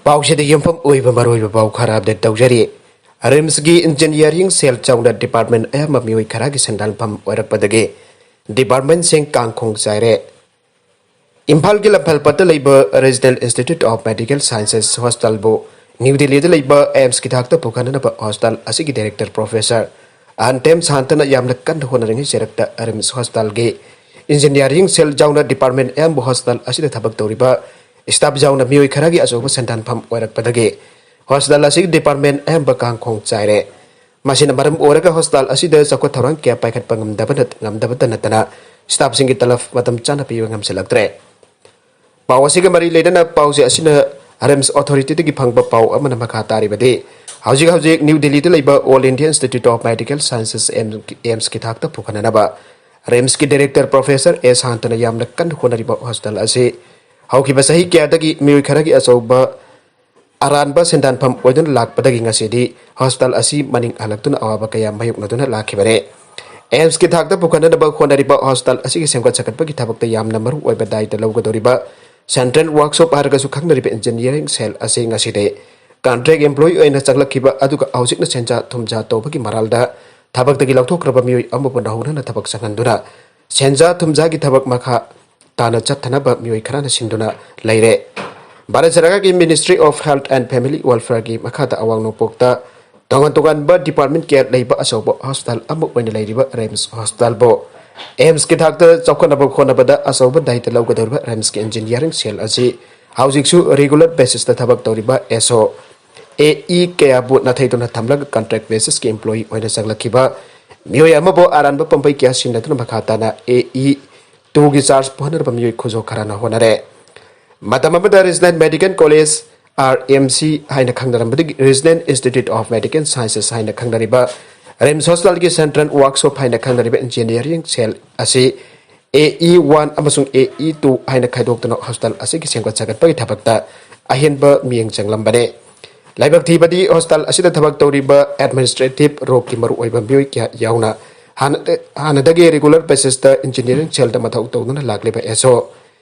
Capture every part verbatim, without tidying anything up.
ꯄꯥꯎꯁꯤꯗ ꯌꯨꯝꯐꯝ ꯑꯣꯏꯕ ꯃꯔꯨꯑꯣꯏꯕ ꯄꯥꯎ ꯈꯔ ꯑꯞꯗꯦꯠ ꯇꯧꯖꯔꯤ꯫ ꯔꯤꯝꯁꯀꯤ ꯏꯟꯖꯤꯅꯤꯌꯥꯔꯤꯡ ꯁꯦꯜ ꯆꯥꯎꯅ ꯗꯤꯄꯥꯔꯠꯃꯦꯟ ꯑꯌꯥꯝꯕ ꯃꯤꯑꯣꯏ ꯈꯔꯒꯤ ꯁꯦꯟꯗꯥꯟꯐꯝ ꯑꯣꯏꯔꯛꯄꯗꯒꯤ ꯗꯤꯄꯥꯔꯠꯃꯦꯟꯁꯤꯡ ꯀꯥꯡꯈꯣꯡ ꯆꯥꯏꯔꯦ꯫ ꯏꯝꯐꯥꯜꯒꯤ ꯂꯝꯐꯦꯜꯄꯠꯇ ꯂꯩꯕ Regional Institute of Medical Sciences ꯍꯣꯁꯇꯥꯜꯕꯨ ꯅ꯭ꯌꯨ ꯗꯤꯜꯂꯤꯗ ꯂꯩꯕ ꯑꯦꯝꯁꯀꯤ ꯊꯥꯛꯇ ꯄꯨꯈꯠꯅꯅꯕ ꯍꯣꯁꯇꯥꯜ ꯑꯁꯤꯒꯤ ꯗꯥꯏꯔꯦꯛꯇꯔ ꯄ꯭ꯔꯣꯐꯦꯁꯔ ꯑꯟꯇꯦꯝ ꯁꯥꯟꯇꯅ ꯌꯥꯝꯅ ꯀꯟꯅ ꯍꯣꯠꯅꯔꯤꯉꯩ ꯆꯩꯔꯛꯇ ꯔꯤꯝꯁ ꯍꯣꯁꯇꯥꯜꯒꯤ ꯏꯟꯖꯤꯅꯤꯌꯥꯔꯤꯡ ꯁꯦꯜ ꯌꯥꯎꯅ ꯗꯤꯄꯥꯔꯠꯃꯦꯟ ꯑꯌꯥꯝꯕ ꯍꯣꯁꯇꯥꯜ ꯑꯁꯤꯗ ꯊꯕꯛ ꯇꯧꯔꯤꯕ ꯁ꯭ꯇꯥꯐ ꯌꯥꯎꯅ ꯃꯤꯑꯣꯏ ꯈꯔꯒꯤ ꯑꯆꯧꯕ ꯁꯦꯟꯗꯥꯟꯐꯝ ꯑꯣꯏꯔꯛꯄꯗꯒꯤ ꯍꯣꯁꯇꯥꯜ ꯑꯁꯤꯒꯤ ꯗꯤꯄꯥꯔꯠꯃꯦꯟ ꯑꯌꯥꯝꯕ ꯀꯥꯡꯈꯣꯡ ꯆꯥꯏꯔꯦ꯫ ꯃꯁꯤꯅ ꯃꯔꯝ ꯑꯣꯏꯔꯒ ꯍꯣꯁꯇꯥꯜ ꯑꯁꯤꯗ ꯆꯥꯎꯈꯠ ꯊꯧꯔꯥꯡ ꯀꯌꯥ ꯄꯥꯏꯈꯠꯄ ꯉꯝꯗꯕ ꯅꯠ-, ꯉꯝꯗꯕꯇ ꯅꯠꯇꯅ ꯁ꯭ꯇꯥꯐꯁꯤꯡꯒꯤ ꯇꯂꯕ ꯃꯇꯝ ꯆꯥꯅ ꯄꯤꯕ ꯉꯝꯁꯤꯜꯂꯛꯇ꯭ꯔꯦ꯫ ꯄꯥꯎ ꯑꯁꯤꯒ ꯃꯔꯤ ꯂꯩꯅꯅ ꯄꯥꯎꯁꯦ ꯑꯁꯤꯅ ꯔꯤꯝꯁ ꯑꯣꯊꯣꯔꯤꯇꯤꯗꯒꯤ ꯐꯪꯕ ꯄꯥꯎ ꯑꯃꯅ ꯃꯈꯥ ꯇꯥꯔꯤꯕꯗꯤ, ꯍꯧꯖꯤꯛ ꯍꯧꯖꯤꯛ ꯅ꯭ꯌꯨ ꯗꯤꯜꯂꯤꯗ ꯂꯩꯕ All India Institute of Medical Sciences, ꯑꯦꯝꯁꯀꯤ ꯊꯥꯛꯇ ꯄꯨꯈꯠꯅꯅꯕ ꯔꯤꯝꯁꯀꯤ ꯗꯥꯏꯔꯦꯛꯇꯔ ꯄ꯭ꯔꯣꯐꯦꯁꯔ ꯑꯦ ꯁꯥꯟꯇꯅ ꯌꯥꯝꯅ ꯀꯟꯅ ꯍꯣꯠꯅꯔꯤꯕ ꯍꯣꯁꯇꯥꯜ ꯑꯁꯤ ꯍꯧꯈꯤꯕ ꯆꯍꯤ ꯀꯌꯥꯗꯒꯤ ꯃꯤꯑꯣꯏ ꯈꯔꯒꯤ ꯑꯆꯧꯕ ꯑꯔꯥꯟꯕ ꯁꯦꯟꯗꯥꯟꯐꯝ ꯑꯣꯏꯗꯨꯅ ꯂꯥꯛꯄꯗꯒꯤ ꯉꯁꯤꯗꯤ ꯍꯣꯁꯄꯤꯇꯥꯜ ꯑꯁꯤ ꯃꯅꯤꯡ ꯍꯜꯂꯛꯇꯨꯅ ꯑꯋꯥꯕ ꯀꯌꯥ ꯃꯥꯌꯣꯛꯅꯗꯨꯅ ꯂꯥꯛꯈꯤꯕꯅꯤ꯫ ꯑꯦꯝꯁꯀꯤ ꯊꯥꯛꯇ ꯄꯨꯈꯠꯅꯅꯕ ꯍꯣꯠꯅꯔꯤꯕ ꯍꯣꯁꯄꯤꯇꯥꯜ ꯑꯁꯤꯒꯤ ꯁꯦꯝꯒꯠ ꯁꯥꯒꯠꯄꯒꯤ ꯊꯕꯛꯇ ꯌꯥꯝꯅ ꯃꯔꯨ ꯑꯣꯏꯕ ꯗꯥꯏꯇ ꯂꯧꯒꯗꯧꯔꯤꯕ ꯁꯦꯟꯇ꯭ꯔꯦꯜ ꯋꯥꯔꯛꯁꯣꯞ ꯍꯥꯏꯔꯒꯁꯨ ꯈꯪꯅꯔꯤꯕ ꯏꯟꯖꯤꯅꯤꯌꯥꯔꯤꯡ ꯁꯦꯜ ꯑꯁꯤ ꯉꯁꯤꯗꯤ ꯀꯟꯇ꯭ꯔꯦꯛ ꯑꯦꯝꯄ꯭ꯂꯣꯌꯤ ꯑꯣꯏꯅ ꯆꯪꯂꯛꯈꯤꯕ ꯑꯗꯨꯒ ꯍꯧꯖꯤꯛꯅ ꯁꯦꯟꯖꯥ ꯊꯨꯝꯖꯥ ꯇꯧꯕꯒꯤ ꯃꯔꯥꯜꯗ ꯊꯕꯛꯇꯒꯤ ꯂꯧꯊꯣꯛꯈ꯭ꯔꯕ ꯃꯤꯑꯣꯏ ꯑꯃꯕꯨ ꯅꯧꯍꯧꯅꯅ ꯊꯕꯛ ꯆꯪꯍꯟꯗꯨꯅ ꯁꯦꯟꯖꯥ ꯊꯨꯝꯖꯥꯒꯤ ꯊꯕꯛ ꯃꯈꯥ ꯇꯥꯅ ꯆꯠꯊꯅꯕ ꯃꯤꯑꯣꯏ ꯈꯔꯅ ꯁꯤꯟꯗꯨꯅ ꯂꯩꯔꯦ꯫ ꯚꯥꯔꯠ ꯁꯔꯀꯥꯔꯒꯤ Ministry of Health and Family Welfareꯒꯤ ꯃꯈꯥꯗ ꯑꯋꯥꯡ ꯅꯣꯡꯄꯣꯛꯇ ꯇꯣꯉꯥꯟ ꯇꯣꯉꯥꯟꯕ ꯗꯤꯄꯥꯔꯠꯃꯦꯟ ꯀꯌꯥ ꯂꯩꯕ ꯑꯆꯧꯕ ꯍꯣꯁꯄꯤꯇꯥꯜ ꯑꯃ ꯑꯣꯏꯅ ꯂꯩꯔꯤꯕ ꯔꯤꯝꯁ ꯍꯣꯁꯄꯤꯇꯥꯜꯕꯨ ꯑꯦꯝꯁꯀꯤ ꯊꯥꯛꯇ ꯆꯥꯎꯈꯠꯅꯕ ꯍꯣꯠꯅꯕꯗ ꯑꯆꯧꯕ ꯗꯥꯏꯇ ꯂꯧꯒꯗꯧꯔꯤꯕ ꯔꯤꯝꯁꯀꯤ ꯏꯟꯖꯤꯅꯤꯌꯥꯔꯤꯡ ꯁꯦꯜ ꯑꯁꯤ ꯍꯧꯖꯤꯛꯁꯨ ꯔꯤꯒꯨꯂꯔ ꯕꯦꯁꯤꯁꯇ ꯊꯕꯛ ꯇꯧꯔꯤꯕ ꯑꯦꯁ ꯑꯣ, ꯑꯦ ꯏ ꯀꯌꯥꯕꯨ ꯅꯥꯊꯩꯗꯨꯅ ꯊꯝꯂꯒ ꯀꯟꯇ꯭ꯔꯦꯛ ꯕꯦꯁꯤꯁꯀꯤ ꯑꯦꯝꯄ꯭ꯂꯣꯌꯤ ꯑꯣꯏꯅ ꯆꯪꯂꯛꯈꯤꯕ ꯃꯤꯑꯣꯏ ꯑꯃꯕꯨ ꯑꯔꯥꯟꯕ ꯄꯥꯝꯕꯩ ꯀꯌꯥ ꯁꯤꯖꯤꯟꯅꯗꯨꯅ ꯃꯈꯥ ꯇꯥꯅ ꯑꯦ ꯏ ꯇꯨꯒꯤ ꯆꯥꯔꯖ ꯄꯨꯍꯟꯅꯅꯕ ꯃꯤꯑꯣꯏ ꯈꯨꯖꯣ ꯈꯔꯅ ꯍꯣꯠꯅꯔꯦ꯫ ꯃꯇꯝ ꯑꯃꯗ regional medical college, R M C ꯍꯥꯏꯅ ꯈꯪꯅꯔꯝꯕꯗꯒꯤ Regional Institute of Medical Sciences ꯍꯥꯏꯅ ꯈꯪꯅꯔꯤꯕ ꯔꯤꯝꯁ ꯍꯣꯁꯄꯤꯇꯥꯜꯒꯤ ꯁꯦꯟꯇ꯭ꯔꯦꯜ ꯋꯥꯔꯛꯁꯣꯞ ꯍꯥꯏꯅ ꯈꯪꯅꯔꯤꯕ ꯏꯟꯖꯤꯅꯤꯌꯥꯔꯤꯡ ꯁꯦꯜ ꯑꯁꯤ ꯑꯦ ꯏ ꯋꯥꯟ ꯑꯃꯁꯨꯡ ꯑꯦ ꯏ ꯇꯨ ꯍꯥꯏꯅ ꯈꯥꯏꯗꯣꯛꯇꯨꯅ ꯍꯣꯁꯄꯤꯇꯥꯜ ꯑꯁꯤꯒꯤ ꯁꯦꯝꯒꯠ ꯁꯥꯒꯠꯄꯒꯤ ꯊꯕꯛꯇ ꯑꯍꯦꯟꯕ ꯃꯤꯠꯌꯦꯡ ꯆꯪꯂꯝꯕꯅꯤ꯫ ꯂꯥꯏꯕꯛ ꯊꯤꯕꯗꯤ ꯍꯣꯁꯄꯤꯇꯥꯜ ꯑꯁꯤꯗ ꯊꯕꯛ ꯇꯧꯔꯤꯕ ꯑꯦꯗꯃꯤꯅꯤꯁꯇ꯭ꯔꯦꯇꯤꯚ ꯔꯣꯛꯀꯤ ꯃꯔꯨꯑꯣꯏꯕ ꯃꯤꯑꯣꯏ ꯀꯌꯥ ꯌꯥꯎꯅ ꯍꯥꯟꯅ-, ꯍꯥꯟꯅꯗꯒꯤ ꯔꯤꯒꯨꯂꯔ ꯕꯦꯁꯤꯁꯇ ꯏꯟꯖꯤꯅꯤꯌꯥꯔꯤꯡ ꯁꯦꯜꯗ ꯃꯊꯧ ꯇꯧꯗꯨꯅ ꯂꯥꯛꯂꯤꯕ ꯑꯦꯁ ꯑꯣ,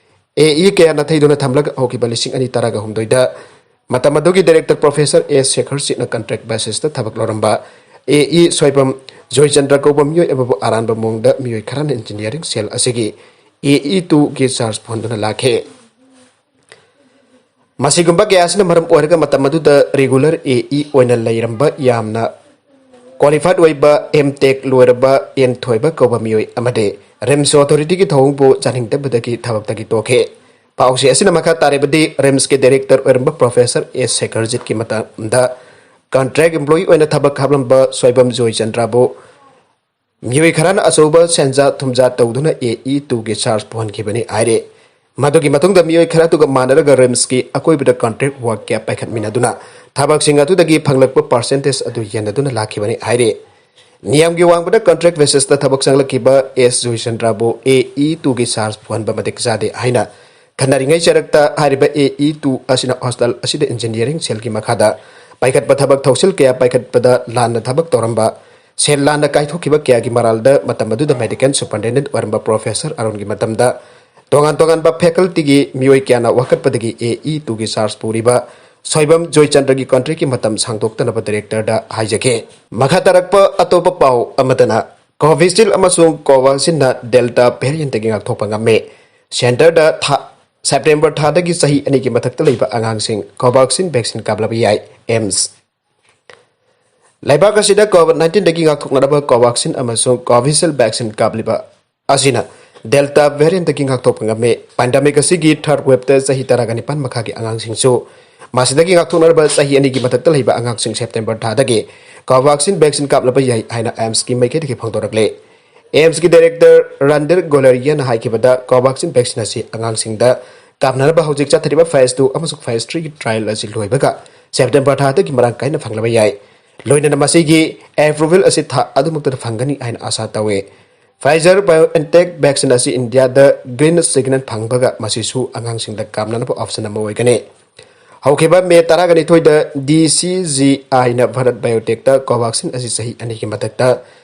ꯑꯦ ꯏ ꯀꯌꯥ ꯅꯥꯊꯩꯗꯨꯅ ꯊꯝꯂꯒ ꯍꯧꯈꯤꯕ ꯂꯤꯁꯤꯡ ꯑꯅꯤ ꯇꯔꯥꯒ ꯍꯨꯝꯗꯣꯏꯗ ꯃꯇꯝ ꯑꯗꯨꯒꯤ ꯗꯥꯏꯔꯦꯛꯇꯔ ꯄ꯭ꯔꯣꯐꯦꯁꯔ ꯑꯦ ꯁꯦꯈꯔꯖꯤꯠꯅ ꯀꯟꯇ꯭ꯔꯦꯛ ꯕꯦꯁꯤꯁꯇ ꯊꯕꯛ ꯂꯧꯔꯝꯕ ꯑꯦ ꯏ ꯁꯣꯏꯕꯝ ꯖꯣꯏꯆꯟꯗ꯭ꯔ ꯀꯧꯕ ꯃꯤꯑꯣꯏ ꯑꯃꯕꯨ ꯑꯔꯥꯟꯕ ꯃꯑꯣꯡꯗ ꯃꯤꯑꯣꯏ ꯈꯔꯅ ꯏꯟꯖꯤꯅꯤꯌꯥꯔꯤꯡ ꯁꯦꯜ ꯑꯁꯤꯒꯤ ꯑꯦ ꯏ ꯇꯨꯒꯤ ꯆꯥꯔꯖ ꯄꯨꯍꯟꯗꯨꯅ ꯂꯥꯛꯈꯤ꯫ ꯃꯁꯤꯒꯨꯝꯕ ꯀꯌꯥ ꯑꯁꯤꯅ ꯃꯔꯝ ꯑꯣꯏꯔꯒ ꯃꯇꯝ ꯑꯗꯨꯗ ꯔꯤꯒꯨꯂꯔ ꯑꯦ ꯏ ꯑꯣꯏꯅ ꯂꯩꯔꯝꯕ ꯌꯥꯝꯅ ꯀ꯭ꯋꯥꯂꯤꯐꯥꯏꯗ ꯑꯣꯏꯕ ꯑꯦꯝ ꯇꯦꯛ ꯂꯣꯏꯔꯕ ꯑꯦꯟ ꯊꯣꯏꯕ ꯀꯧꯕ ꯃꯤꯑꯣꯏ ꯑꯃꯗꯤ ꯔꯤꯝꯁ ꯑꯣꯊꯣꯔꯤꯇꯤꯒꯤ ꯊꯧꯑꯣꯡꯕꯨ ꯆꯥꯅꯤꯡꯗꯕꯗꯒꯤ ꯊꯕꯛꯇꯒꯤ ꯇꯣꯛꯈꯤ꯫ ꯄꯥꯎꯆꯦ ꯑꯁꯤꯅ ꯃꯈꯥ ꯇꯥꯔꯤꯕꯗꯤ ꯔꯤꯝꯁꯀꯤ ꯗꯥꯏꯔꯦꯛꯇꯔ ꯑꯣꯏꯔꯝꯕ ꯄ꯭ꯔꯣꯐꯦꯁꯔ ꯑꯦꯁ ꯁꯦꯈꯔꯖꯤꯠꯀꯤ ꯃꯇꯝꯗ ꯀꯟꯇ꯭ꯔꯦꯛ ꯏꯝꯄ꯭ꯂꯣꯌꯤ ꯑꯣꯏꯅ ꯊꯕꯛ ꯍꯥꯞꯂꯝꯕ ꯁꯣꯏꯕꯝ ꯖꯣꯏꯆꯟꯗ꯭ꯔꯕꯨ ꯃꯤꯑꯣꯏ ꯈꯔꯅ ꯑꯆꯧꯕ ꯁꯦꯟꯖꯥ ꯊꯨꯝꯖꯥ ꯇꯧꯗꯨꯅ ꯑꯦ ꯏ ꯇꯨꯒꯤ ꯆꯥꯔꯖ ꯄꯨꯍꯟꯈꯤꯕꯅꯤ ꯍꯥꯏꯔꯤ꯫ ꯃꯗꯨꯒꯤ ꯃꯇꯨꯡꯗ ꯃꯤꯑꯣꯏ ꯈꯔ ꯑꯗꯨꯒ ꯃꯥꯟꯅꯔꯒ ꯔꯤꯝꯁꯀꯤ ꯑꯀꯣꯏꯕꯗ ꯀꯟꯇ꯭ꯔꯦꯛ ꯋꯥꯔꯛ ꯀꯌꯥ ꯄꯥꯏꯈꯠꯃꯤꯟꯅꯗꯨꯅ ꯊꯕꯛꯁꯤꯡ ꯑꯗꯨꯗꯒꯤ ꯐꯪꯂꯛꯄ ꯄꯥꯔꯁꯦꯟꯇꯦꯖ ꯑꯗꯨ ꯌꯦꯟꯅꯗꯨꯅ ꯂꯥꯛꯈꯤꯕꯅꯤ ꯍꯥꯏꯔꯤ꯫ ꯅꯤꯌꯝꯒꯤ ꯋꯥꯡꯃꯗ ꯀꯟꯇ꯭ꯔꯦꯛ ꯕꯦꯁꯤꯁꯇ ꯊꯕꯛ ꯆꯪꯂꯛꯈꯤꯕ ꯑꯦꯁ ꯖꯣꯏꯆꯟꯗ꯭ꯔꯕꯨ ꯑꯦ ꯏ ꯇꯨꯒꯤ ꯆꯥꯔꯖ ꯄꯨꯍꯟꯕ ꯃꯇꯤꯛ ꯆꯥꯗꯦ ꯍꯥꯏꯅ ꯈꯟꯅꯔꯤꯉꯩ ꯆꯔꯛꯇ ꯍꯥꯏꯔꯤꯕ ꯑꯦ ꯏ ꯇꯨ ꯑꯁꯤꯅ ꯍꯣꯁꯇꯦꯜ ꯑꯁꯤꯗ ꯏꯟꯖꯤꯅꯤꯌꯥꯔꯤꯡ ꯁꯦꯜꯒꯤ ꯃꯈꯥꯗ ꯄꯥꯏꯈꯠꯄ ꯊꯕꯛ ꯊꯧꯁꯤꯜ ꯀꯌꯥ ꯄꯥꯏꯈꯠꯄꯗ ꯂꯥꯟꯅ ꯊꯕꯛ ꯇꯧꯔꯝꯕ, ꯁꯦꯜ ꯂꯥꯟꯅ ꯀꯥꯏꯊꯣꯛꯈꯤꯕ ꯀꯌꯥꯒꯤ ꯃꯔꯥꯜꯗ ꯃꯇꯝ ꯑꯗꯨꯗ ꯃꯦꯗꯤꯀꯦꯜ ꯁꯨꯄꯔꯤꯟꯇꯦꯟꯗꯦꯟꯠ ꯑꯣꯏꯔꯝꯕ ꯄ꯭ꯔꯣꯐꯦꯁꯔ ꯑꯔꯨꯟꯒꯤ ꯃꯇꯝꯗ ꯇꯣꯉꯥꯟ ꯇꯣꯉꯥꯟꯕ ꯐꯦꯀꯜꯇꯤꯒꯤ ꯃꯤꯑꯣꯏ ꯀꯌꯥꯅ ꯋꯥꯀꯠꯄꯗꯒꯤ ꯑꯦ ꯏ ꯇꯨꯒꯤ ꯆꯥꯔꯖ ꯄꯨꯔꯤꯕ ꯁꯣꯏꯕꯝ ꯖꯣꯏꯆꯟꯗ꯭ꯔꯒꯤ ꯀꯟꯇ꯭ꯔꯦꯛꯀꯤ ꯃꯇꯝ ꯁꯥꯡꯗꯣꯛꯇꯅꯕ ꯗꯥꯏꯔꯦꯛꯇꯔꯗ ꯍꯥꯏꯖꯈꯤ꯫ ꯃꯈꯥ ꯇꯥꯔꯛꯄ ꯑꯇꯣꯞꯄ ꯄꯥꯎ ꯑꯃꯗꯅ ꯀꯣꯚꯤꯁꯤꯜ ꯑꯃꯁꯨꯡ ꯀꯣꯚꯥꯛꯁꯤꯟꯅ ꯗꯦꯜꯇꯥ ꯚꯦꯔꯤꯌꯦꯟꯠꯇꯒꯤ ꯉꯥꯛꯊꯣꯛꯄ ꯉꯝꯃꯤ꯫ ꯁꯦꯟꯇꯔꯗ ꯊꯥ, ꯁꯦꯞꯇꯦꯝꯕꯔ ꯊꯥꯗꯒꯤ ꯆꯍꯤ ꯑꯅꯤꯒꯤ ꯃꯊꯛꯇ ꯂꯩꯕ ꯑꯉꯥꯡꯁꯤꯡ ꯀꯣꯚꯥꯛꯁꯤꯟ ꯚꯦꯛꯁꯤꯟ ꯀꯥꯞꯂꯕ ꯌꯥꯏ, ꯑꯦꯝꯁ꯫ ꯂꯩꯕꯥꯛ ꯑꯁꯤꯗ ꯀꯣꯚꯤꯗ ꯅꯥꯏꯟꯇꯤꯟꯗꯒꯤ ꯉꯥꯛꯊꯣꯛꯅꯅꯕ ꯀꯣꯚꯥꯛꯁꯤꯟ ꯑꯃꯁꯨꯡ ꯀꯣꯚꯤꯁꯤꯜ ꯚꯦꯛꯁꯤꯟ ꯀꯥꯞꯂꯤꯕ ꯑꯁꯤꯅ ꯗꯦꯜꯇꯥ ꯚꯦꯔꯤꯌꯦꯟꯠꯇꯒꯤ ꯉꯥꯛꯊꯣꯛꯄ ꯉꯝꯃꯤ꯫ ꯄꯦꯟꯗꯦꯃꯤꯛ ꯑꯁꯤꯒꯤ ꯊꯥꯔꯗ ꯋꯦꯕꯇ ꯆꯍꯤ ꯇꯔꯥꯒ ꯅꯤꯄꯥꯟ ꯃꯈꯥꯒꯤ ꯑꯉꯥꯡꯁꯤꯡꯁꯨ ꯃꯁꯤꯗꯒꯤ ꯉꯥꯛꯊꯣꯛꯅꯅꯕ ꯆꯍꯤ ꯑꯅꯤꯒꯤ ꯃꯊꯛꯇ ꯂꯩꯕ ꯑꯉꯥꯡꯁꯤꯡ ꯁꯦꯞꯇꯦꯝꯕꯔ ꯊꯥꯗꯒꯤ ꯀꯣꯚꯥꯛꯁꯤꯟ ꯚꯦꯛꯁꯤꯟ ꯀꯥꯞꯂꯕ ꯌꯥꯏ ꯍꯥꯏꯅ ꯑꯦꯝꯁꯀꯤ ꯃꯥꯏꯀꯩꯗꯒꯤ ꯐꯣꯡꯗꯣꯔꯛꯂꯦ꯫ ꯑꯦꯝꯁꯀꯤ ꯗꯥꯏꯔꯦꯛꯇꯔ ꯔꯟꯗꯤꯔ ꯒꯣꯂꯦꯔꯤꯌꯥꯅ ꯍꯥꯏꯈꯤꯕꯗ ꯀꯣꯚꯥꯛꯁꯤꯟ ꯚꯦꯛꯁꯤꯟ ꯑꯁꯤ ꯑꯉꯥꯡꯁꯤꯡꯗ ꯀꯥꯞꯅꯅꯕ ꯍꯧꯖꯤꯛ ꯆꯠꯊꯔꯤꯕ ꯐꯦꯖ ꯇꯨ ꯑꯃꯁꯨꯡ ꯐꯦꯖ ꯊ꯭ꯔꯤꯒꯤ ꯇ꯭ꯔꯥꯌꯦꯜ ꯑꯁꯤ ꯂꯣꯏꯕꯒ ꯁꯦꯞꯇꯦꯝꯕꯔ ꯊꯥꯗꯒꯤ ꯃꯔꯥꯡ ꯀꯥꯏꯅ ꯐꯪꯂꯕ ꯌꯥꯏ꯫ ꯂꯣꯏꯅꯅ ꯃꯁꯤꯒꯤ ꯑꯦꯄ꯭ꯔꯨꯚꯦꯜ ꯑꯁꯤ ꯊꯥ ꯑꯗꯨꯃꯛꯇꯗ ꯐꯪꯒꯅꯤ ꯍꯥꯏꯅ ꯑꯥꯁꯥ ꯇꯧꯏ꯫ ꯐꯥꯏꯖꯔ ꯕꯥꯏꯑꯣꯑꯦꯟꯇꯦꯛ ꯚꯦꯛꯁꯤꯟ ꯑꯁꯤ ꯏꯟꯗꯤꯌꯥꯗ ꯒ꯭ꯔꯤꯟ ꯁꯤꯒꯅꯦꯜ ꯐꯪꯕꯒ ꯃꯁꯤꯁꯨ ꯑꯉꯥꯡꯁꯤꯡꯗ ꯀꯥꯞꯅꯅꯕ ꯑꯣꯞꯁꯟ ꯑꯃ ꯑꯣꯏꯒꯅꯤ꯫ ꯍꯧꯈꯤꯕ ꯃꯦ ꯇꯔꯥꯒ ꯅꯤꯊꯣꯏꯗ ꯗꯤ ꯁꯤ ꯖꯤ ꯑꯥꯏꯅ ꯚꯥꯔꯠ ꯕꯥꯏꯑꯣꯇꯦꯛꯇ ꯀꯣꯚꯥꯛꯁꯤꯟ ꯑꯁꯤ ꯆꯍꯤ ꯑꯅꯤꯒꯤ ꯃꯊꯛꯇ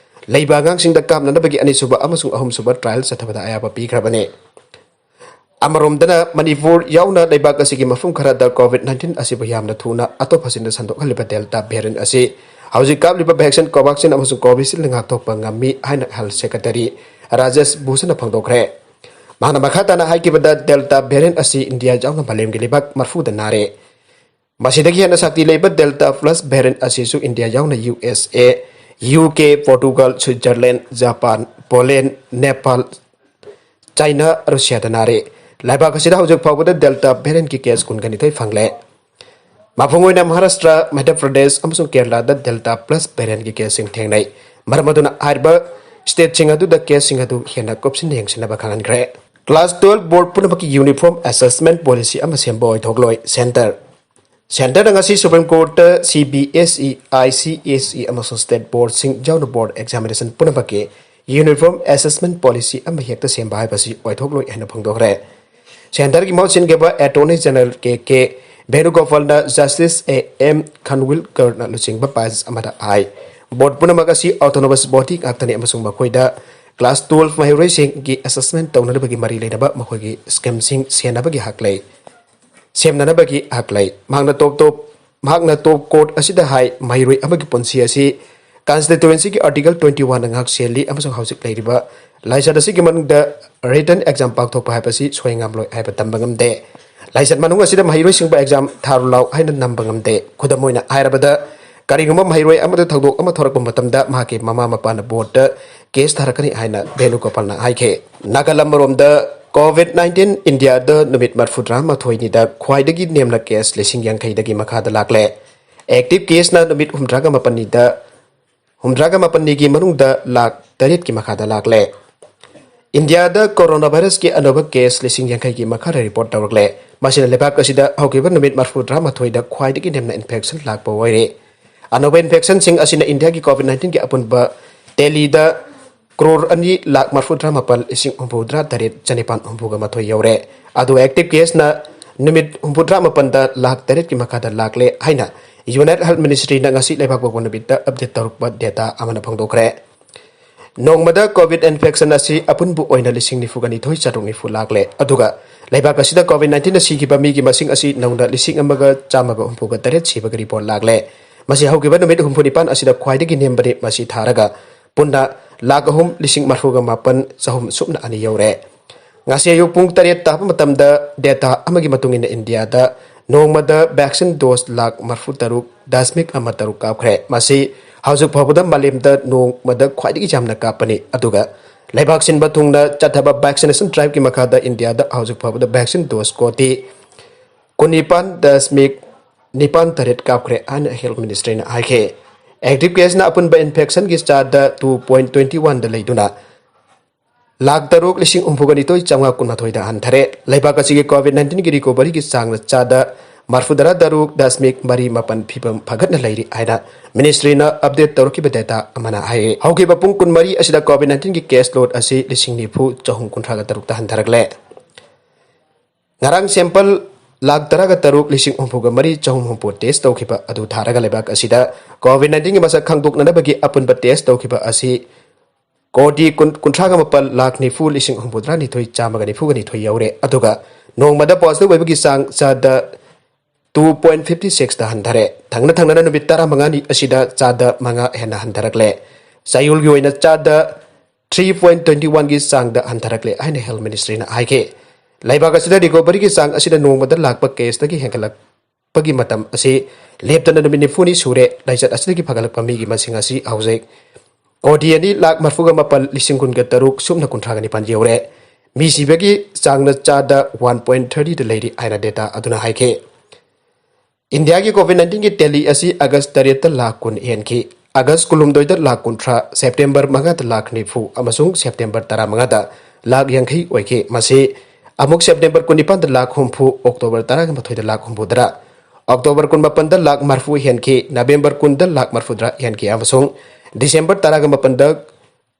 ꯂꯩꯕ ꯑꯉꯥꯡꯁꯤꯡꯗ ꯀꯥꯞꯅꯅꯕꯒꯤ ꯑꯅꯤꯁꯨꯕ ꯑꯃꯁꯨꯡ ꯑꯍꯨꯝꯁꯨꯕ ꯇ꯭ꯔꯥꯌꯦꯜ ꯆꯠꯊꯕꯗ ꯑꯌꯥꯕ ꯄꯤꯈ꯭ꯔꯕꯅꯤ꯫ ꯑꯃꯔꯣꯝꯗꯅ, ꯃꯅꯤꯄꯨꯔ ꯌꯥꯎꯅ ꯂꯩꯕꯥꯛ ꯑꯁꯤꯒꯤ ꯃꯐꯝ ꯈꯔꯗ COVID nineteen ꯑꯁꯤꯕꯨ ꯌꯥꯝꯅ ꯊꯨꯅ ꯑꯇꯣꯞꯄꯁꯤꯡꯗ ꯁꯟꯗꯣꯛꯍꯜꯂꯤꯕ Delta variant ꯑꯁꯤ ꯍꯧꯖꯤꯛ ꯀꯥꯞꯂꯤꯕ vaccine Covaxin ꯑꯃꯁꯨꯡ Covishield ꯉꯥꯛꯊꯣꯛꯄ ꯉꯝꯃꯤ ꯍꯥꯏꯅ Health Secretary ꯔꯥꯖꯦꯁ ꯚꯨꯁꯟꯅ ꯐꯣꯡꯗꯣꯛꯈ꯭ꯔꯦ꯫ ꯃꯍꯥꯛꯅ ꯃꯈꯥ ꯇꯥꯅ ꯍꯥꯏꯈꯤꯕꯗ, Delta variant ꯑꯁꯤ ꯏꯟꯗꯤꯌꯥ ꯌꯥꯎꯅ ꯃꯥꯂꯦꯝꯒꯤ ꯂꯩꯕꯥꯛ ꯃꯔꯤꯐꯨꯗ ꯅꯥꯔꯦ꯫ ꯃꯁꯤꯗꯒꯤ ꯍꯦꯟꯅ ꯁꯛꯇꯤ ꯂꯩꯕ Delta Plus variant ꯑꯁꯤꯁꯨ ꯏꯟꯗꯤꯌꯥ ꯌꯥꯎꯅ U S A, U K, Portugal, Switzerland, Japan, Poland, Nepal, China, ꯔꯨꯁꯤꯌꯥꯗ ꯅꯥꯔꯦ꯫ ꯂꯩꯕꯥꯛ ꯑꯁꯤꯗ ꯍꯧꯖꯤꯛ ꯐꯥꯎꯕꯗ Delta variantꯀꯤ case ꯀꯨꯟꯒ ꯅꯤꯊꯣꯏ ꯐꯪꯂꯦ꯫ ꯃꯄꯨꯡ ꯑꯣꯏꯅ ꯃꯍꯥꯔꯥꯁꯇ꯭ꯔ, ꯃꯙ꯭ꯌ ꯄ꯭ꯔꯗꯦꯁ ꯑꯃꯁꯨꯡ ꯀꯦꯔꯂꯥꯗ Delta Plus variantꯀꯤ caseꯁꯤꯡ ꯊꯦꯡꯅꯩ꯫ ꯃꯔꯝ ꯑꯗꯨꯅ ꯍꯥꯏꯔꯤꯕ stateꯁꯤꯡ ꯑꯗꯨꯗ caseꯁꯤꯡ ꯑꯗꯨ ꯍꯦꯟꯅ ꯀꯨꯞꯁꯤꯟꯅ ꯌꯦꯡꯁꯤꯟꯅꯕ ꯈꯪꯍꯟꯈ꯭ꯔꯦ꯫ Class twelve board ꯄꯨꯝꯅꯃꯛꯀꯤ uniform assessment policy ꯑꯃ ꯁꯦꯝꯕ ꯑꯣꯏꯊꯣꯛꯂꯣꯏ꯫ Centre Centreꯅ ꯉꯁꯤ Supreme Courtꯇ C B S E, I C S E ꯑꯃꯁꯨꯡ state boardꯁꯤꯡ ꯌꯥꯎꯅ board examination ꯄꯨꯝꯅꯃꯛꯀꯤ uniform assessment policy ꯑꯃ ꯍꯦꯛꯇ ꯁꯦꯝꯕ ꯍꯥꯏꯕꯁꯤ ꯑꯣꯏꯊꯣꯛꯂꯣꯏ ꯍꯥꯏꯅ ꯐꯣꯡꯗꯣꯛꯈ꯭ꯔꯦ꯫ Centreꯒꯤ ꯃꯍꯨꯠ ꯁꯤꯟꯈꯤꯕ Attorney General K K ꯚꯦꯅꯨꯒꯣꯄꯥꯜꯅ Justice A M Khanwilkarꯅ ꯂꯨꯆꯤꯡꯕ bench ꯑꯃꯗ ꯍꯥꯏ, board ꯄꯨꯝꯅꯃꯛ ꯑꯁꯤ autonomous body ꯉꯥꯛꯇꯅꯤ ꯑꯃꯁꯨꯡ ꯃꯈꯣꯏꯗ class twelve ꯃꯍꯩꯔꯣꯏꯁꯤꯡꯒꯤ assessment ꯇꯧꯅꯅꯕꯒꯤ ꯃꯔꯤ ꯂꯩꯅꯕ ꯃꯈꯣꯏꯒꯤ schemeꯁꯤꯡ ꯁꯦꯟꯅꯕꯒꯤ ꯍꯛ ꯂꯩ꯫ ꯁꯦꯝꯅꯅꯕꯒꯤ ꯍꯛ ꯂꯩ꯫ ꯃꯍꯥꯛꯅ ꯇꯣꯞ ꯇꯣꯞ-, ꯃꯍꯥꯛꯅ top court ꯑꯁꯤꯗ ꯍꯥꯏ, ꯃꯍꯩꯔꯣꯏ ꯑꯃꯒꯤ ꯄꯨꯟꯁꯤ ꯑꯁꯤ constituencyꯒꯤ Article twenty oneꯅ ꯉꯥꯛ ꯁꯦꯜꯂꯤ ꯑꯃꯁꯨꯡ ꯍꯧꯖꯤꯛ ꯂꯩꯔꯤꯕ ꯂꯥꯏꯆꯠ ꯑꯁꯤꯒꯤ ꯃꯅꯨꯡꯗ written exam ꯄꯥꯡꯊꯣꯛꯄ ꯍꯥꯏꯕꯁꯤ ꯁꯣꯏ ꯉꯥꯝꯂꯣꯏ ꯍꯥꯏꯕ ꯇꯝꯕ ꯉꯝꯗꯦ꯫ ꯂꯥꯏꯆꯠ ꯃꯅꯨꯡ ꯑꯁꯤꯗ ꯃꯍꯩꯔꯣꯏꯁꯤꯡꯕꯨ exam ꯊꯥꯔꯨ ꯂꯥꯎ ꯍꯥꯏꯅ ꯅꯝꯕ ꯉꯝꯗꯦ꯫ ꯈꯨꯗꯝ ꯑꯣꯏꯅ ꯍꯥꯏꯔꯕꯗ, ꯀꯔꯤꯒꯨꯝꯕ ꯃꯍꯩꯔꯣꯏ ꯑꯃꯗ ꯊꯧꯗꯣꯛ ꯑꯃ ꯊꯣꯔꯛꯄ ꯃꯇꯝꯗ ꯃꯍꯥꯛꯀꯤ ꯃꯃꯥ ꯃꯄꯥꯅ boardꯇ case ꯊꯥꯔꯛꯀꯅꯤ ꯍꯥꯏꯅ ꯚꯦꯅꯨꯒꯣꯄꯥꯜꯅ ꯍꯥꯏꯈꯤ꯫ ꯅꯥꯀꯜ ꯑꯃꯔꯣꯝꯗ, COVID nineteen ꯏꯟꯗꯤꯌꯥꯗ ꯅꯨꯃꯤꯠ ꯃꯔꯤꯐꯨꯇꯔꯥꯃꯥꯊꯣꯏꯅꯤꯗ ꯈ꯭ꯋꯥꯏꯗꯒꯤ ꯅꯦꯝꯅ case ꯂꯤꯁꯤꯡ ꯌꯥꯡꯈꯩꯗꯒꯤ ꯃꯈꯥꯗ ꯂꯥꯛꯂꯦ꯫ Active caseꯅ ꯅꯨꯃꯤꯠ ꯍꯨꯝꯗ꯭ꯔꯥꯒ ꯃꯥꯄꯟꯅꯤꯗ, ꯍꯨꯝꯗ꯭ꯔꯥꯒ ꯃꯥꯄꯟꯅꯤꯒꯤ ꯃꯅꯨꯡꯗ ꯂꯥꯛ ꯇꯔꯦꯠꯀꯤ ꯃꯈꯥꯗ ꯂꯥꯛꯂꯦ꯫ ꯏꯟꯗꯤꯌꯥꯗ coronavirusꯀꯤ ꯑꯅꯧꯕ case ꯂꯤꯁꯤꯡ ꯌꯥꯡꯈꯩꯒꯤ ꯃꯈꯥꯗ report ꯇꯧꯔꯛꯂꯦ꯫ ꯃꯁꯤꯅ ꯂꯩꯕꯥꯛ ꯑꯁꯤꯗ ꯍꯧꯈꯤꯕ ꯅꯨꯃꯤꯠ ꯃꯔꯤꯐꯨꯇꯔꯥꯃꯥꯊꯣꯏꯗ ꯈ꯭ꯋꯥꯏꯗꯒꯤ ꯅꯦꯝꯅ infection ꯂꯥꯛꯄ ꯑꯣꯏꯔꯦ꯫ ꯑꯅꯧꯕ infectionꯁꯤꯡ ꯑꯁꯤꯅ ꯏꯟꯗꯤꯌꯥꯒꯤ COVID nineteenꯒꯤ ꯑꯄꯨꯟꯕ tallyꯗ ꯀ꯭ꯔꯣꯔ ꯑꯅꯤ ꯂꯥꯛ ꯃꯔꯤꯐꯨꯇꯔꯥꯃꯥꯄꯜ ꯂꯤꯁꯤꯡ ꯍꯨꯝꯐꯨꯇꯔꯥ ꯇꯔꯦꯠ ꯆꯅꯤꯄꯥꯟ ꯍꯨꯝꯐꯨꯒ ꯃꯥꯊꯣꯏ ꯌꯧꯔꯦ꯫ ꯑꯗꯨꯒ active caseꯅ ꯅꯨꯃꯤꯠ ꯍꯨꯝꯐꯨꯇꯔꯥꯃꯥꯄꯟꯗ ꯂꯥꯛ ꯇꯔꯦꯠꯀꯤ ꯃꯈꯥꯗ ꯂꯥꯛꯂꯦ ꯍꯥꯏꯅ United Health Ministryꯅ ꯉꯁꯤ ꯂꯩꯕꯥꯛꯄꯣꯛꯄ ꯅꯨꯃꯤꯠꯇ update ꯇꯧꯔꯛꯄ data ꯑꯃꯅ ꯐꯣꯡꯗꯣꯛꯈ꯭ꯔꯦ꯫ ꯅꯣꯡꯃꯗ COVID infection ꯑꯁꯤ ꯑꯄꯨꯟꯕ ꯑꯣꯏꯅ ꯂꯤꯁꯤꯡ ꯅꯤꯐꯨꯒ ꯅꯤꯊꯣꯏ ꯆꯥꯇ꯭ꯔꯨꯛ ꯅꯤꯐꯨ ꯂꯥꯛꯂꯦ꯫ ꯑꯗꯨꯒ ꯂꯩꯕꯥꯛ ꯑꯁꯤꯗ COVID nineteen ꯁꯤꯈꯤꯕ ꯃꯤꯒꯤ ꯃꯁꯤꯡ ꯑꯁꯤ ꯅꯧꯅ ꯂꯤꯁꯤꯡ ꯑꯃꯒ ꯆꯥꯝꯃꯒ ꯍꯨꯝꯐꯨꯒ ꯇꯔꯦꯠ ꯁꯤꯕꯒꯤ report ꯂꯥꯛꯂꯦ꯫ ꯃꯁꯤ ꯍꯧꯈꯤꯕ ꯅꯨꯃꯤꯠ ꯍꯨꯝꯐꯨ ꯅꯤꯄꯥꯟ ꯑꯁꯤꯗ ꯈ꯭ꯋꯥꯏꯗꯒꯤ ꯅꯦꯝꯕꯅꯤ꯫ ꯃꯁꯤ ꯊꯥꯔꯒ ꯄꯨꯟꯅ ꯂꯥꯛ ꯑꯍꯨꯝ ꯂꯤꯁꯤꯡ ꯃꯔꯤꯐꯨꯒ ꯃꯥꯄꯟ ꯆꯍꯨꯝ ꯁꯨꯞꯅ ꯑꯅꯤ ꯌꯧꯔꯦ꯫ ꯉꯁꯤ ꯑꯌꯨꯛ ꯄꯨꯡ ꯇꯔꯦꯠ ꯇꯥꯕ ꯃꯇꯝꯗ data ꯑꯃꯒꯤ ꯃꯇꯨꯡ ꯏꯟꯅ ꯏꯟꯗꯤꯌꯥꯗ ꯅꯣꯡꯃꯗ vaccine dose ꯂꯥꯛ ꯃꯔꯤꯐꯨ ꯇꯔꯨꯛ ꯗꯁꯃꯤꯛ ꯑꯃ ꯇꯔꯨꯛ ꯀꯥꯞꯈ꯭ꯔꯦ꯫ ꯃꯁꯤ ꯍꯧꯖꯤꯛ ꯐꯥꯎꯕꯗ ꯃꯥꯂꯦꯝꯗ ꯅꯣꯡꯃꯗ ꯈ꯭ꯋꯥꯏꯗꯒꯤ ꯌꯥꯝꯅ ꯀꯥꯞꯄꯅꯤ꯫ ꯑꯗꯨꯒ ꯂꯩꯕꯥꯛ ꯁꯤꯟꯕ ꯊꯨꯡꯅ ꯆꯠꯊꯕ vaccination driveꯀꯤ ꯃꯈꯥꯗ ꯏꯟꯗꯤꯌꯥꯗ ꯍꯧꯖꯤꯛ ꯐꯥꯎꯕꯗ vaccine dose ꯀꯣꯇꯤ ꯀꯨꯟꯅꯤꯄꯥꯟ ꯗꯁꯃꯤꯛ ꯅꯤꯄꯥꯟ ꯇꯔꯦꯠ ꯀꯥꯞꯈ꯭ꯔꯦ ꯍꯥꯏꯅ health ministryꯅ ꯍꯥꯏꯈꯤ꯫ Active caseꯅ ꯑꯄꯨꯟꯕ infectionꯒꯤ ꯆꯥꯗ two point twenty oneꯗ ꯂꯩꯗꯨꯅ ꯂꯥꯛ ꯇꯔꯨꯛ ꯂꯤꯁꯤꯡ ꯍꯨꯝꯐꯨꯒ ꯅꯤꯊꯣꯏ ꯆꯥꯝꯃꯉꯥ ꯀꯨꯟꯃꯥꯊꯣꯏꯗ ꯍꯟꯊꯔꯦ꯫ ꯂꯩꯕꯥꯛ ꯑꯁꯤꯒꯤ COVID nineteenꯒꯤ recoveryꯒꯤ ꯆꯥꯡꯅ ꯆꯥꯗ ꯃꯔꯤꯐꯨꯇꯔꯥ ꯇꯔꯨꯛ ꯗꯁꯃꯤꯛ ꯃꯔꯤ ꯃꯥꯄꯟ ꯐꯤꯕꯝ ꯐꯒꯠꯅ ꯂꯩꯔꯤ ꯍꯥꯏꯅ ministryꯅ update ꯇꯧꯔꯛꯈꯤꯕ data ꯑꯃꯅ ꯍꯥꯏ꯫ ꯍꯧꯈꯤꯕ ꯄꯨꯡ ꯀꯨꯟꯃꯔꯤ ꯑꯁꯤꯗ COVID nineteenꯒꯤ case load ꯑꯁꯤ ꯂꯤꯁꯤꯡ ꯅꯤꯐꯨ ꯆꯍꯨꯝ ꯀꯨꯟꯊ꯭ꯔꯥꯒ ꯇꯔꯨꯛꯇ ꯍꯟꯊꯔꯛꯂꯦ꯫ ꯉꯔꯥꯡ sample ꯂꯥꯛ ꯇꯔꯥꯒ ꯇꯔꯨꯛ ꯂꯤꯁꯤꯡ ꯍꯨꯝꯐꯨꯒ ꯃꯔꯤ ꯆꯍꯨꯝ ꯍꯨꯝꯐꯨ test ꯇꯧꯈꯤꯕ ꯑꯗꯨ ꯊꯥꯔꯒ ꯂꯩꯕꯥꯛ ꯑꯁꯤꯗ COVID nineteenꯒꯤ ꯃꯁꯛ ꯈꯪꯗꯣꯛꯅꯅꯕꯒꯤ ꯑꯄꯨꯟꯕ test ꯇꯧꯈꯤꯕ ꯑꯁꯤ ꯀꯣꯇꯤ ꯀꯨꯟ, ꯀꯨꯟꯊ꯭ꯔꯥꯒ ꯃꯥꯄꯟ ꯂꯥꯛ ꯅꯤꯐꯨ ꯂꯤꯁꯤꯡ ꯍꯨꯝꯐꯨꯇꯔꯥ ꯅꯤꯊꯣꯏ ꯆꯥꯝꯃꯒ ꯅꯤꯐꯨꯒ ꯅꯤꯊꯣꯏ ꯌꯧꯔꯦ꯫ ꯑꯗꯨꯒ ꯅꯣꯡꯃꯗ positive ꯑꯣꯏꯕꯒꯤ ꯆꯥꯡ ꯆꯥꯗ two point fifty sixꯇ ꯍꯟꯊꯔꯦ꯫ ꯊꯪꯅ ꯊꯪꯅꯅ ꯅꯨꯃꯤꯠ ꯇꯔꯥꯃꯉꯥꯅꯤ ꯑꯁꯤꯗ ꯆꯥꯗ ꯃꯉꯥ ꯍꯦꯟꯅ ꯍꯟꯊꯔꯛꯂꯦ꯫ ꯆꯌꯣꯜꯒꯤ ꯑꯣꯏꯅ ꯆꯥꯗ three point twenty oneꯒꯤ ꯆꯥꯡꯗ ꯍꯟꯊꯔꯛꯂꯦ ꯍꯥꯏꯅ health ministryꯅ ꯍꯥꯏꯈꯤ꯫ ꯂꯩꯕꯥꯛ ꯑꯁꯤꯗ recoveryꯒꯤ ꯆꯥꯡ ꯑꯁꯤꯅ ꯅꯣꯡꯃꯗ ꯂꯥꯛꯄ caseꯇꯒꯤ ꯍꯦꯟꯒꯠꯂꯛꯄꯒꯤ ꯃꯇꯝ ꯑꯁꯤ ꯂꯦꯞꯇꯅ ꯅꯨꯃꯤꯠ ꯅꯤꯐꯨꯅꯤ ꯁꯨꯔꯦ꯫ ꯂꯥꯏꯆꯠ ꯑꯁꯤꯗꯒꯤ ꯐꯒꯠꯂꯛꯄ ꯃꯤꯒꯤ ꯃꯁꯤꯡ ꯑꯁꯤ ꯍꯧꯖꯤꯛ ꯀꯣꯇꯤ ꯑꯅꯤ ꯂꯥꯛ ꯃꯔꯤꯐꯨꯒ ꯃꯥꯄꯟ ꯂꯤꯁꯤꯡ ꯀꯨꯟꯒ ꯇꯔꯨꯛ ꯁꯨꯞꯅ ꯀꯨꯟꯊ꯭ꯔꯥꯒ ꯅꯤꯄꯥꯟ ꯌꯧꯔꯦ꯫ ꯃꯤ ꯁꯤꯕꯒꯤ ꯆꯥꯡꯅ ꯆꯥꯗ one point thirtyꯗ ꯂꯩꯔꯤ ꯍꯥꯏꯅ data ꯑꯗꯨꯅ ꯍꯥꯏꯈꯤ꯫ ꯏꯟꯗꯤꯌꯥꯒꯤ COVID nineteenꯒꯤ tally ꯑꯁꯤ August ꯇꯔꯦꯠꯇ ꯂꯥꯛ ꯀꯨꯟ ꯍꯦꯟꯈꯤ, August ꯀꯨꯟꯍꯨꯝꯗꯣꯏꯗ ꯂꯥꯛ ꯀꯨꯟꯊ꯭ꯔꯥ, September ꯃꯉꯥꯗ ꯂꯥꯛ ꯅꯤꯐꯨ ꯑꯃꯁꯨꯡ September ꯇꯔꯥꯃꯉꯥꯗ ꯂꯥꯛ ꯌꯥꯡꯈꯩ ꯑꯣꯏꯈꯤ꯫ ꯃꯁꯤ ꯑꯃꯨꯛ September ꯀꯨꯟꯅꯤꯄꯥꯟꯗ ꯂꯥꯛ ꯍꯨꯝꯐꯨ, October ꯇꯔꯥꯒ ꯃꯥꯊꯣꯏꯗ ꯂꯥꯛ ꯍꯨꯝꯐꯨꯇꯔꯥ, October ꯀꯨꯟꯃꯥꯄꯟꯗ ꯂꯥꯛ ꯃꯔꯤꯐꯨ ꯍꯦꯟꯈꯤ, November ꯀꯨꯟꯗ ꯂꯥꯛ ꯃꯔꯤꯐꯨꯇꯔꯥ ꯍꯦꯟꯈꯤ ꯑꯃꯁꯨꯡ December ꯇꯔꯥꯒ ꯃꯥꯄꯟꯗ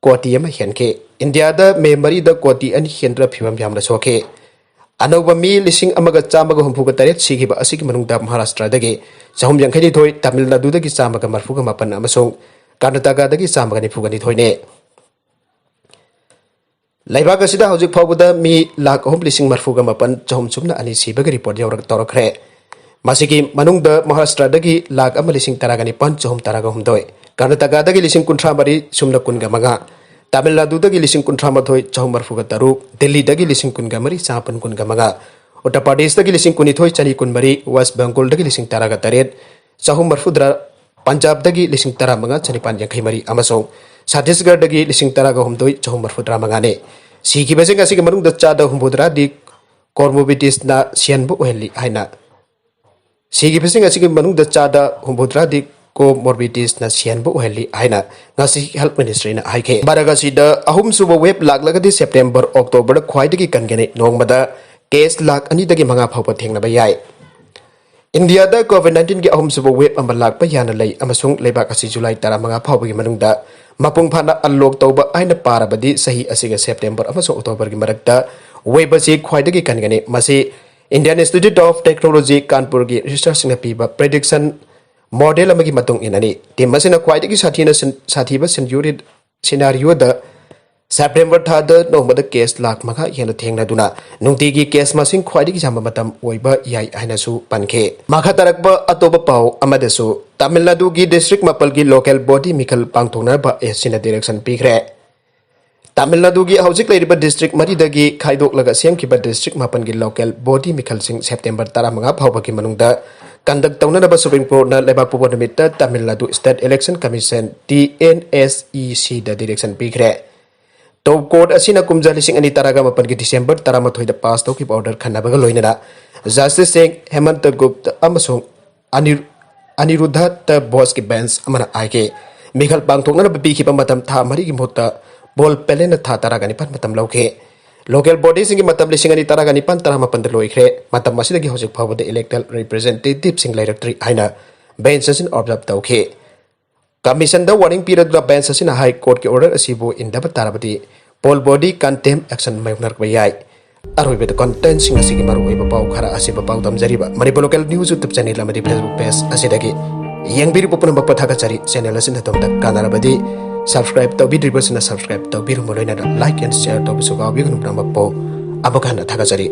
ꯀꯣꯇꯤ ꯑꯃ ꯍꯦꯟꯈꯤ꯫ ꯏꯟꯗꯤꯌꯥꯗ ꯃꯦ ꯃꯔꯤꯗ ꯀꯣꯇꯤ ꯑꯅꯤ ꯍꯦꯟꯗꯨꯅ ꯐꯤꯕꯝ ꯌꯥꯝꯅ ꯁꯣꯛꯈꯤ꯫ ꯑꯅꯧꯕ ꯃꯤ ꯂꯤꯁꯤꯡ ꯑꯃꯒ ꯆꯥꯝꯃꯒ ꯍꯨꯝꯐꯨꯒ ꯇꯔꯦꯠ ꯁꯤꯈꯤꯕ ꯑꯁꯤꯒꯤ ꯃꯅꯨꯡꯗ ꯃꯍꯥꯔꯥꯁꯇ꯭ꯔꯗꯒꯤ ꯆꯍꯨꯝ ꯌꯥꯡꯈꯩ ꯅꯤꯊꯣꯏ, ꯇꯥꯃꯤꯜ ꯅꯥꯗꯨꯗꯒꯤ ꯆꯥꯝꯃꯒ ꯃꯔꯤꯐꯨꯒ ꯃꯥꯄꯟ ꯑꯃꯁꯨꯡ ꯀꯔꯅꯥꯇꯀꯥꯗꯒꯤ ꯆꯥꯝꯃꯒ ꯅꯤꯐꯨꯒ ꯅꯤꯊꯣꯏꯅꯤ꯫ ꯂꯩꯕꯥꯛ ꯑꯁꯤꯗ ꯍꯧꯖꯤꯛ ꯐꯥꯎꯕꯗ ꯃꯤ ꯂꯥꯈ ꯑꯍꯨꯝ ꯂꯤꯁꯤꯡ ꯃꯔꯤꯐꯨꯒ ꯃꯥꯄꯟ ꯆꯍꯨꯝ ꯁꯨꯞꯅ ꯑꯅꯤ ꯁꯤꯕꯒꯤ ꯔꯤꯄꯣꯔꯠ ꯌꯧꯔꯛ ꯇꯧꯔꯛꯈ꯭ꯔꯦ꯫ ꯃꯁꯤꯒꯤ ꯃꯅꯨꯡꯗ ꯃꯍꯥꯔꯥꯁꯇ꯭ꯔꯗꯒꯤ ꯂꯥꯈ ꯑꯃ ꯂꯤꯁꯤꯡ ꯇꯔꯥꯒ ꯅꯤꯄꯥꯟ ꯆꯍꯨꯝ ꯇꯔꯥꯒ ꯍꯨꯝꯗꯣꯏ, ꯀꯔꯅꯥꯇꯀꯥꯗꯒꯤ ꯂꯤꯁꯤꯡ ꯀꯨꯟꯊ꯭ꯔꯥ ꯃꯔꯤ ꯁꯨꯞꯅ ꯀꯨꯟꯒ ꯃꯉꯥ, ꯇꯥꯃꯤꯜ ꯅꯥꯗꯨꯗꯒꯤ ꯂꯤꯁꯤꯡ ꯀꯨꯟꯊ꯭ꯔꯥ ꯃꯥꯊꯣꯏ ꯆꯍꯨꯝ ꯃꯔꯤꯐꯨꯒ ꯇꯔꯨꯛ, ꯗꯤꯜꯂꯤꯗꯒꯤ ꯂꯤꯁꯤꯡ ꯀꯨꯟꯒ ꯃꯔꯤ ꯆꯥꯃꯥꯄꯟ ꯀꯨꯟꯒ ꯃꯉꯥ, ꯎꯠꯇꯔ ꯄ꯭ꯔꯗꯦꯁꯇꯒꯤ ꯂꯤꯁꯤꯡ ꯀꯨꯟꯅꯤꯊꯣꯏ ꯆꯅꯤ ꯀꯨꯟꯃꯔꯤ, ꯋꯦꯁ ꯕꯦꯡꯒꯣꯜꯗꯒꯤ ꯂꯤꯁꯤꯡ ꯇꯔꯥꯒ ꯇꯔꯦꯠ ꯆꯍꯨꯝ ꯃꯔꯤꯐꯨꯇꯔꯥ, ꯄꯟꯖꯥꯕꯗꯒꯤ ꯂꯤꯁꯤꯡ ꯇꯔꯥꯃꯉꯥ ꯆꯅꯤꯄꯥꯟ ꯌꯥꯡꯈꯩ ꯃꯔꯤ ꯑꯃꯁꯨꯡ ꯁꯠꯇꯤꯁꯒꯔꯗꯒꯤ ꯂꯤꯁꯤꯡ ꯇꯔꯥꯒ ꯍꯨꯝꯗꯣꯏ ꯆꯍꯨꯝ ꯃꯔꯤꯐꯨꯇꯔꯥ ꯃꯉꯥꯅꯤ꯫ ꯁꯤꯈꯤꯕꯁꯤꯡ ꯑꯁꯤꯒꯤ ꯃꯅꯨꯡꯗ ꯆꯥꯗ ꯍꯨꯝꯐꯨꯇꯔꯥꯗꯤ ꯀꯣꯃꯣꯔꯕꯤꯗꯤꯁꯅ ꯁꯤꯍꯟꯕ ꯑꯣꯏꯍꯜꯂꯤ ꯍꯥꯏꯅ, ꯁꯤꯈꯤꯕꯁꯤꯡ ꯑꯁꯤꯒꯤ ꯃꯅꯨꯡꯗ ꯆꯥꯗ ꯍꯨꯝꯐꯨꯇꯔꯥꯗꯤ ꯀꯣꯃꯣꯔꯕꯤꯗꯤꯁꯅ ꯁꯤꯍꯟꯕ ꯑꯣꯏꯍꯜꯂꯤ ꯍꯥꯏꯅ ꯉꯁꯤ ꯍꯦꯜꯊ ꯃꯤꯅꯤꯁꯇ꯭ꯔꯤꯅ ꯍꯥꯏꯈꯤ꯫ ꯚꯥꯔꯠ ꯑꯁꯤꯗ ꯑꯍꯨꯝꯁꯨꯕ ꯋꯦꯕ ꯂꯥꯛꯂꯒꯗꯤ ꯁꯦꯞꯇꯦꯝꯕꯔ, ꯑꯣꯛꯇꯣꯕꯔꯗ ꯈ꯭ꯋꯥꯏꯗꯒꯤ ꯀꯟꯒꯅꯤ꯫ ꯅꯣꯡꯃꯗ ꯀꯦꯁ ꯂꯥꯈ ꯑꯅꯤꯗꯒꯤ ꯃꯉꯥ ꯐꯥꯎꯕ ꯊꯦꯡꯅꯕ ꯌꯥꯏ꯫ ꯏꯟꯗꯤꯌꯥꯗ ꯀꯣꯚꯤꯗ ꯅꯥꯏꯟꯇꯤꯟꯒꯤ ꯑꯍꯨꯝꯁꯨꯕ ꯋꯦꯕ ꯑꯃ ꯂꯥꯛꯄ ꯌꯥꯅ ꯂꯩ ꯑꯃꯁꯨꯡ ꯂꯩꯕꯥꯛ ꯑꯁꯤ ꯖꯨꯂꯥꯏ ꯇꯔꯥꯃꯉꯥ ꯐꯥꯎꯕꯒꯤ ꯃꯅꯨꯡꯗ ꯃꯄꯨꯡ ꯐꯥꯅ ꯑꯟꯂꯣꯛ ꯇꯧꯕ ꯍꯥꯏꯅ ꯄꯥꯔꯕꯗꯤ ꯆꯍꯤ ꯑꯁꯤꯒ ꯁꯦꯞꯇꯦꯝꯕꯔ ꯑꯃꯁꯨꯡ ꯑꯣꯛꯇꯣꯕꯔꯒꯤ ꯃꯔꯛꯇ ꯋꯦꯕ ꯑꯁꯤ ꯈ꯭ꯋꯥꯏꯗꯒꯤ ꯀꯟꯒꯅꯤ꯫ ꯃꯁꯤ Indian Institute of Technology ꯀꯥꯟꯄꯨꯔꯒꯤ ꯔꯤꯁꯔꯆꯔꯁꯤꯡꯅ ꯄꯤꯕ ꯄ꯭ꯔꯤꯗꯤꯛꯁꯟ ꯃꯣꯗꯦꯜ ꯑꯃꯒꯤ ꯃꯇꯨꯡ ꯏꯟꯅꯅꯤ꯫ ꯇꯤꯝ ꯑꯁꯤꯅ ꯈ꯭ꯋꯥꯏꯗꯒꯤ ꯁꯥꯊꯤꯅ ꯁꯤꯟ-, ꯁꯥꯊꯤꯕ ꯁꯤꯟꯌꯨꯔꯤ-, ꯁꯤꯅꯥꯔꯤꯑꯣꯗ ꯁꯦꯞꯇꯦꯝꯕꯔ ꯊꯥꯗ ꯅꯣꯡꯃꯗ ꯀꯦꯁ ꯂꯥꯈ ꯃꯉꯥ ꯍꯦꯟꯅ ꯊꯦꯡꯅꯗꯨꯅ ꯅꯨꯡꯇꯤꯒꯤ ꯀꯦꯁ ꯃꯁꯤꯡ ꯈ꯭ꯋꯥꯏꯗꯒꯤ ꯌꯥꯝꯕ ꯃꯇꯝ ꯑꯣꯏꯕ ꯌꯥꯏ ꯍꯥꯏꯅꯁꯨ ꯄꯟꯈꯤ꯫ ꯃꯈꯥ ꯇꯥꯔꯛꯄ ꯑꯇꯣꯞꯄ ꯄꯥꯎ ꯑꯃꯗꯁꯨ ꯇꯥꯃꯤꯜ ꯅꯥꯗꯨꯒꯤ ꯗꯤꯁꯇ꯭ꯔꯤꯛ ꯃꯥꯄꯜꯒꯤ ꯂꯣꯀꯦꯜ ꯕꯣꯗꯤ ꯃꯤꯈꯜ ꯄꯥꯡꯊꯣꯛꯅꯕ ꯑꯦꯁ ꯁꯤꯅ ꯗꯤꯔꯦꯛꯁꯟ ꯄꯤꯈ꯭ꯔꯦ꯫ ꯇꯥꯃꯤꯜ ꯅꯥꯗꯨꯒꯤ ꯍꯧꯖꯤꯛ ꯂꯩꯔꯤꯕ ꯗꯤꯁꯇ꯭ꯔꯤꯛ ꯃꯔꯤꯗꯒꯤ ꯈꯥꯏꯗꯣꯛꯂꯒ ꯁꯦꯝꯈꯤꯕ ꯗꯤꯁꯇ꯭ꯔꯤꯛ ꯃꯥꯄꯜꯒꯤ ꯂꯣꯀꯦꯜ ꯕꯣꯗꯤ ꯃꯤꯈꯜꯁꯤꯡ ꯁꯦꯞꯇꯦꯝꯕꯔ ꯇꯔꯥꯃꯉꯥ ꯐꯥꯎꯕꯒꯤ ꯃꯅꯨꯡꯗ ꯀꯟꯗꯛ ꯇꯧꯅꯅꯕ ꯁꯨꯄ꯭ꯔꯤꯝ ꯀꯣꯔꯠꯅ ꯂꯩꯕꯥꯛ ꯄꯣꯛꯄ ꯅꯨꯃꯤꯠꯇ Tamil Nadu state election commission, T N S E ꯁꯤꯗ ꯗꯤꯔꯦꯛꯁꯟ ꯄꯤꯈ꯭ꯔꯦ꯫ ꯇꯣꯞ ꯀꯣꯔꯠ ꯑꯁꯤꯅ ꯀꯨꯝꯖꯥ ꯂꯤꯁꯤꯡ ꯑꯅꯤ ꯇꯔꯥꯒ ꯃꯥꯄꯟꯒꯤ ꯗꯤꯁꯦꯝꯕꯔ ꯇꯔꯥꯃꯥꯊꯣꯏꯗ ꯄꯥꯁ ꯇꯧꯈꯤꯕ ꯑꯣꯔꯗꯔ ꯈꯟꯅꯕꯒ ꯂꯣꯏꯅꯅ ꯖꯁꯇꯤꯁꯁꯤꯡ ꯍꯦꯃꯟꯇ ꯒꯨꯞꯇ ꯑꯃꯁꯨꯡ ꯑꯅꯤ-, ꯑꯅꯤꯔꯨꯗꯙ ꯕꯣꯁꯀꯤ ꯕꯦꯟꯆ ꯑꯃꯅ ꯍꯥꯏꯈꯤ, ꯃꯤꯈꯜ ꯄꯥꯡꯊꯣꯛꯅꯅꯕ ꯄꯤꯈꯤꯕ ꯃꯇꯝ ꯊꯥ ꯃꯔꯤꯒꯤ ꯃꯍꯨꯠꯇ ꯄꯣꯜ ꯄꯦꯂꯦꯟꯅ ꯊꯥ ꯇꯔꯥꯒ ꯅꯤꯄꯥꯟ ꯃꯇꯝ ꯂꯧꯈꯤ꯫ ꯂꯣꯀꯦꯜ ꯕꯣꯗꯤꯁꯤꯡꯒꯤ ꯃꯇꯝ ꯂꯤꯁꯤꯡ ꯑꯅꯤ ꯇꯔꯥꯒ ꯅꯤꯄꯥꯟ ꯇꯔꯥꯃꯥꯄꯟꯗ ꯂꯣꯏꯈ꯭ꯔꯦ꯫ ꯃꯇꯝ ꯑꯁꯤꯗꯒꯤ ꯍꯧꯖꯤꯛ ꯐꯥꯎꯕꯗ ꯏꯂꯦꯛꯇꯦꯗ ꯔꯤꯄ꯭ꯔꯖꯦꯟꯇꯦꯇꯤꯚꯁꯤꯡ ꯂꯩꯔꯛꯇ꯭ꯔꯤ ꯍꯥꯏꯅ ꯕꯦꯟꯆ ꯑꯁꯤꯅ ꯑꯣꯕꯖꯥꯔꯚ ꯇꯧꯈꯤ꯫ ꯀꯃꯤꯁꯟꯗ ꯋꯥꯔꯅꯤꯡ ꯄꯤꯔꯗꯨꯅ ꯕꯦꯟꯆ ꯑꯁꯤꯅ ꯍꯥꯏ ꯀꯣꯔꯠꯀꯤ ꯑꯣꯔꯗꯔ ꯑꯁꯤꯕꯨ ꯏꯟꯗꯕ ꯇꯥꯔꯕꯗꯤ ꯄꯣꯜ ꯕꯣꯗꯤ ꯀꯟꯇꯦꯝ ꯑꯦꯛꯁꯟ ꯃꯥꯌꯣꯛꯅꯔꯛꯄ ꯌꯥꯏ꯫ ꯑꯔꯣꯏꯕꯗ ꯀꯟꯇꯦꯟꯁꯤꯡ ꯑꯁꯤꯒꯤ ꯃꯔꯨꯑꯣꯏꯕ ꯄꯥꯎ ꯈꯔ ꯑꯁꯤꯕ ꯄꯥꯎ ꯇꯝꯖꯔꯤꯕ Manipur local news YouTube channel ꯑꯃꯗꯤ ꯐꯦꯁꯕꯨꯛ ꯄꯦꯖ ꯑꯁꯤꯗꯒꯤ ꯌꯦꯡꯕꯤꯔꯤꯕ ꯄꯨꯝꯅꯃꯛꯄꯨ ꯊꯥꯒꯠꯆꯔꯤ꯫ ꯆꯦꯅꯦꯜ ꯑꯁꯤꯅ ꯑꯗꯣꯝꯗ ꯀꯥꯟꯅꯔꯕꯗꯤ Subscribe ꯇꯧꯕꯤꯗ꯭ꯔꯤꯕꯁꯤꯅ subscribe ꯇꯧꯕꯤꯔꯝꯕ ꯂꯣꯏꯅꯅ like and share ꯇꯧꯕꯁꯨ ꯀꯥꯎꯕꯤꯒꯅꯨ꯫ ꯄꯨꯝꯅꯃꯛꯄꯨ ꯑꯃꯨꯛ ꯍꯟꯅ ꯊꯥꯒꯠꯆꯔꯤ꯫